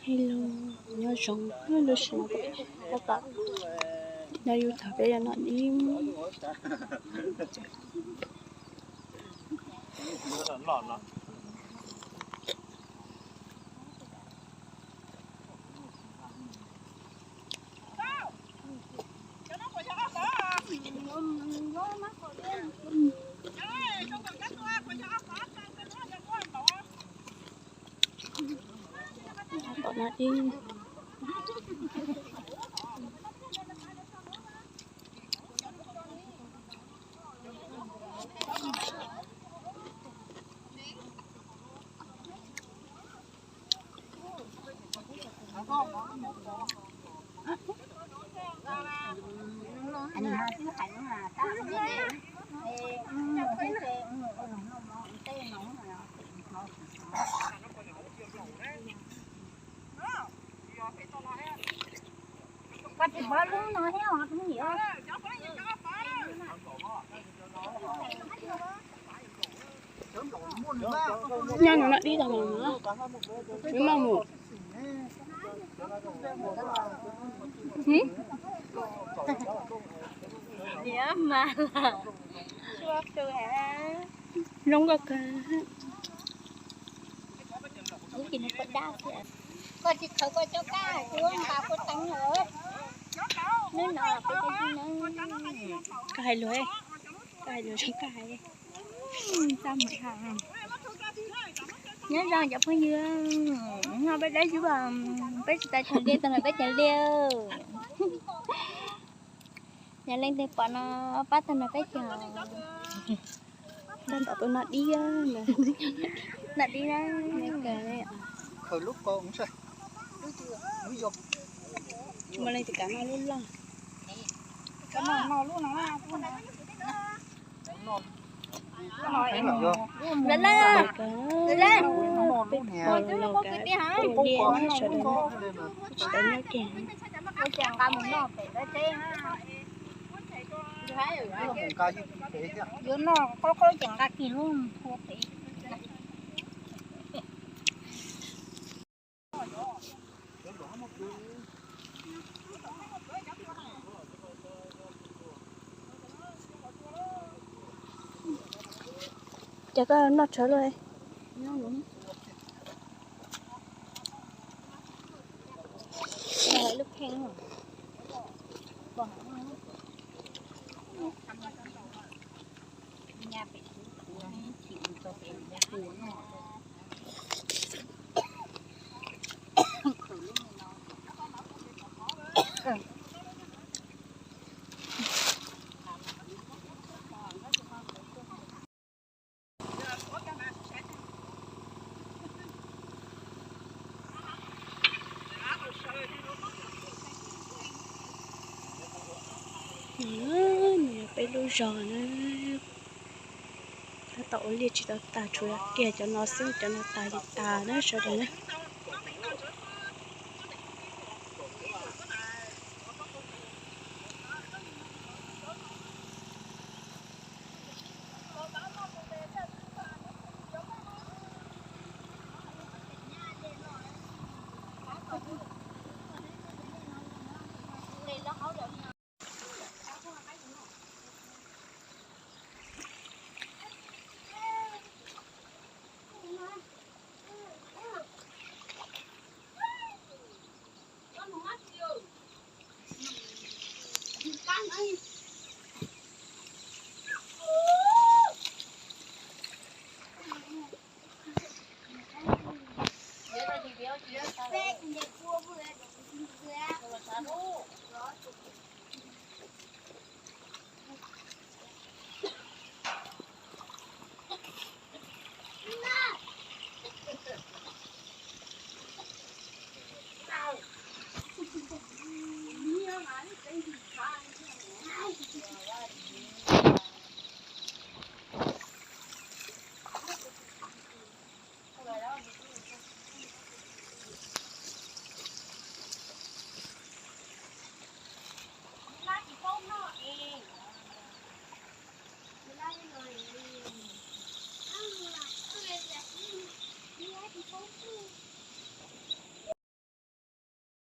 Hello, nyob zoo, lub sij hawm no tab tom nyob yus thaum peb yog no ib. Tom no ib. Koj tsis paub lub no thiab os, hnub yim. Nyob no no dib tau los no. Nyob no mus. Niam mas zoo nkauj kawg. Lub kis nws poj dab xwb. Koj tsis khawv koj cov kab kuv nqa puag teev lawm. Hnub no peb cov yij neeb. Koj hais lus, koj hais lus zoo koj hais. Txaj muag dhau. Nyob zoo cov phooj ywg, no peb dab ywg, peb tsis tas cov liaj tag no peb cov liaj. Yog leej twg pom no pab tag no peb cov. Tab tom tus no dib, no dib na. Khaws lub ko tsis muaj leej twg kam noj lub loj. Lawv lawv, lawv lawv, peb pom los kav pum liaj na sawv daws na, tsis tau nyob kiag. Yuav noj qaub qaub ces nqa kis lub nphua pem. Ces koj noj tshawv lawm. Lub pheej. Nws yog peb lub zos na. Tab tom ua liaj tsis tau tas, tsuas kiag cov no xwb, cov no tas li tas na sawv daws na.